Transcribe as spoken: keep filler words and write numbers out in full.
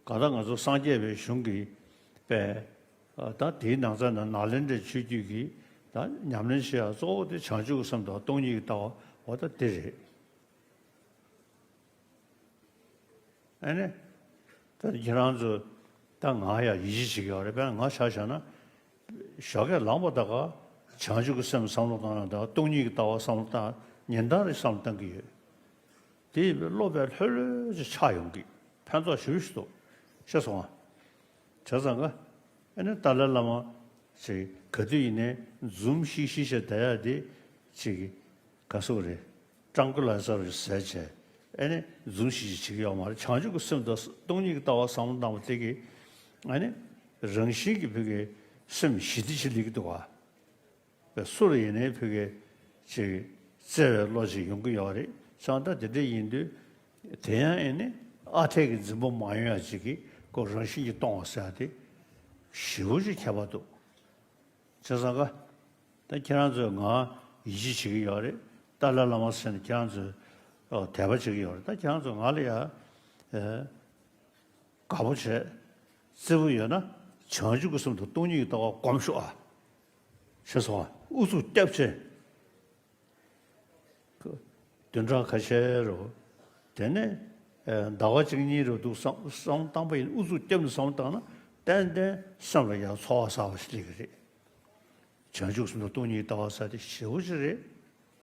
གང་ལྟར་ང་ཚོ་སངས་རྒྱས་པའི་གཞུང་གི་པའི་ད་དེའི་ནང་ཚན་ན་ནཱ་ལེནྡྲའི་ཆོས་བརྒྱུད་ཀྱི་ད་ཉམས་ལེན་བྱེད་ཡ་གཙོ་བོ་དེ་བྱང་ཆུབ་ཀྱི་སེམས་དང་སྟོང་ཉིད་ཀྱི་ལྟ་བ་འོ་ད་དེ་རེད། ཨ་ནི། ད་ཁྱེད་རང་ཚོ་ད་ང་ཡ་ཡིད་ཆེས་བྱེད་ཀྱི་ཡོད་རེད། དཔེར་ན་ང་ཆ་བཞག་ན། ཞོགས་ཀས་ལངས་པ་ད་ག་བྱང་ཆུབ་ཀྱི་སེམས་བསམ་བློ་བཏང་ན་ད་སྟོང་ཉིད་ཀྱི་ལྟ་བ་བསམ་བློ་བཏང་ཉིན་ལྟར་རེ་བསམ་བློ་བཏང་གི་ཡོད། དེ་ཡིན་པས་བློ་དཔེ་ལྷོད་ལྷོད་ཅིག་ཆགས་ཡོང་གི་ཕན་ཐོགས་ཞེ་པོ་ཞིག་འདུག་ཤེས་སོང་ང་། བྱས་ཙང་ཀ་ཨ་ནི་ཏཱ་ལའི་བླ་མ་ཞིག་ག་དུས་ཡིན་ནའི་འཛུམ་ཤིག་ཤིག་བྱས་བསྡད་ཡ་དེ་ཅིག་ག་སོག་རེད། ཀྲང་ཀུ་ལའི་ཛར་ཟེར་བྱས་ཨ་ནི་འཛུམ་ཤིག་ཤིག་བྱེད་ཀྱི་ཡོད་མ་རེད། བྱང་ཆུབ་ཀྱི་སེམས་དང་སྟོང་ཉིད་ཀྱི་ལྟ་བ་བསམ་བློ་བཏང་བ་དེ་གིས་ཨ་ནི་རང་བཞིན་གྱིས་བོད་ཀྱི་སེམས་ཞི་བདེ་ཞིག་སླེབས་ཀྱི་འདུག་ག། པའི་སུ་ལ་ཡིན་ནའི་ཕ་གི་ཅིག་བརྩེ་བའི་བློ་ཅིག་ཡོང་གི་ཡོད་རེད། བྱས་ཙང་དེ་འདྲ་ཡིན་དུས་དེ་ཡང་ཨེ་ནི་ཨ་འཐས་ཀྱི་འཛིན་པ་མ་ཡོང་ཡ་ཅིག་གི་ཁོ་རང་བཞིན་གྱིས་སྟོང་བ་ཟེར་ཡ་དེ་ཞེ་པོ་ཅིག་ཁྱད་པར་འདུག་བྱས་ཙང་ཀ་ད་ཁྱེད་རང་ཚོས་ང་ཡིད་ཆེས་བྱེད་ཀྱི་ཡོད་རེད། ཏཱ་ལའི་བླ་མ་ཟེར་ནས་ཁྱེད་རང་ཚོས་ཨོ་དད་པ་བྱེད་ཀྱི་ཡོད་རེད། ད་ཁྱེད་རང་ཚོས་ང་ལ་ཡ་ཨེ། དགའ་པོ་བྱས། བརྩེ་པོ་ཡོད་ན་བྱང་ཆུབ་ཀྱི་སེམས་དང་སྟོང་ཉིད་ཀྱི་ལྟ་བ་སྒོམ་ཤོག་ཨ། ཤེས་སོང་ཨ། ཨུ་ཚུགས་རྒྱབ་བྱས། བདུན་ཕྲག་ཁ་ཤས་རུ། དེ་ནས་ཟླ་བ་གཅིག་གཉིས་རུ་འདུག་བསམ་བསམ་བཏང་པ་ཡིན། ཨུ་ཚུགས་རྒྱབ་ནས་བསམ་བཏང་ན་ཏན་ཏན་སེམས་ལ་ཡང་ཚོར་བ་གསར་བ་ཞིག་སླེབས་ཀྱི་རེད། བྱང་ཆུབ་སེམས་དང་སྟོང་ཉིད་ཀྱི་ལྟ་བ་ཟེར་དེ་ཞེ་པོ་ཅིག་རེད།